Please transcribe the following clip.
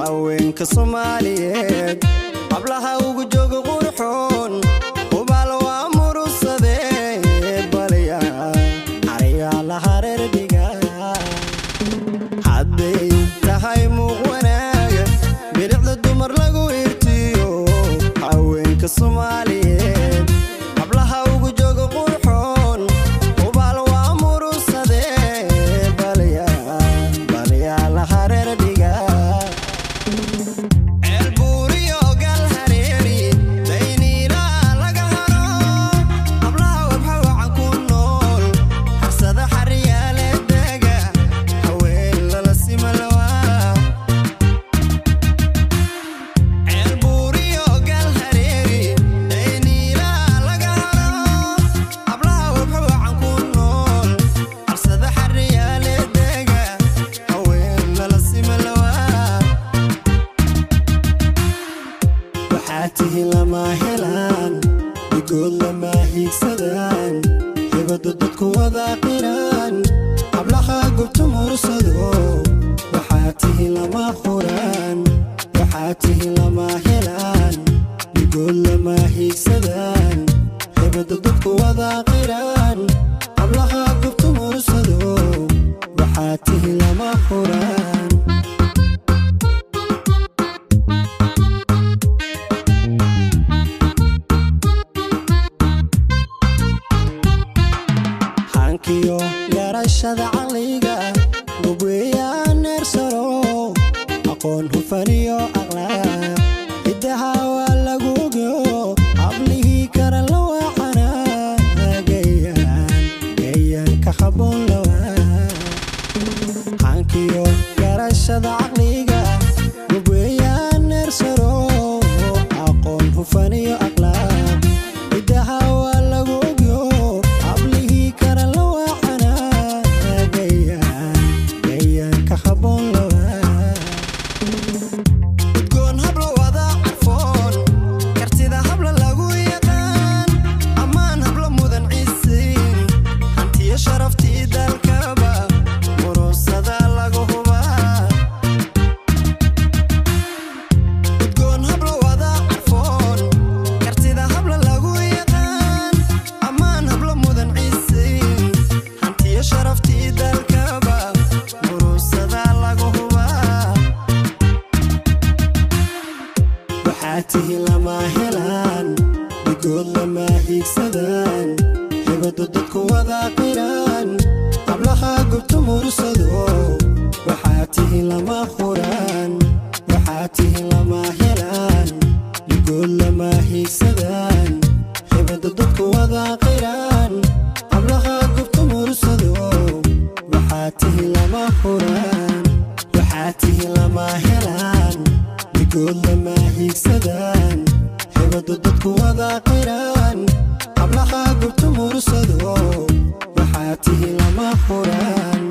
Haweenka Soomaaliyeed hablaha ugu jooga qurxoon, hubaal waa murusade, balya xariyaa la hareer dhiga. Hadday tahay muuq wanaaga, bilicda dumar lagu irtiyo, haweenka Soomaaliyeed hablaha ugu jooga qurxoon, hubaal waa murusade, balya balyaa la hareer dhiga. Ceelbuuriyo gal hareeri dayniilaa laga haro, hablaha wabxa wacan ku nool, harsada xariyaale dega, haween lala simalawaa. Ceelbuuriyo gal hareeri dayniilaa laga haro, hablaha wabxa wacan ku nool, harsada xariyaale dega, haween lala simalawaa. Waxaa tihi lama helaan, dhigood lama hiigsadaan, hibada dadku wada qiraan, hablaha gubta mursado. Waxaa tihi lama huraan, waxaa tihi lama helaan, dhigood lama hiigsadaan, hibada dadku wada qiraan, hablaha gubta mursado. Waxaa tihi lama huraan. Hankiyo garashada caqliga gubweeyaan neersaro, aqoon hufaniyo aqlaaq hiddaha waa lagu ogyo, hablihii kara la waacana, gayaan gayaan ka haboon lawaa. Hankiyo garashada caqliga gubweeyaan neersaro, aqoon hufaniyo aqlaaq hiddaha waa lagu ogyo, hablihii kara la waacana, gayaan gayaan ka haboon lawaa. Udgoon habla wada carfoon, kartida habla lagu yaqaan, ammaan habla mudan cisiin, hantiyo sharaftii dalkaba murusada lagu hubaa. Udgoon habla wada carfoon, kartida habla lagu yaqaan, ammaan habla mudan cisiin, hantiyo sharaftii dalkaba murusada lagu hubaa. Waxaa tihi lama helaan, dhigood lama hiigsadaan, hibada dadku wada qiraan, hablaha gubta mursado. Waxaa tihi lama huraan, waxaa tihi lama helaan, dhigood lama hiigsadaan, hibada dadku wada qiraan, hablaha gubta mursado. Waxaa tihi lama huraan, waxaa tihi lama helaan, dhigood lama hiigsadaan, hibada dadku wada qiraan, hablaha gubta mursado. Waxaa tihi lama huraan.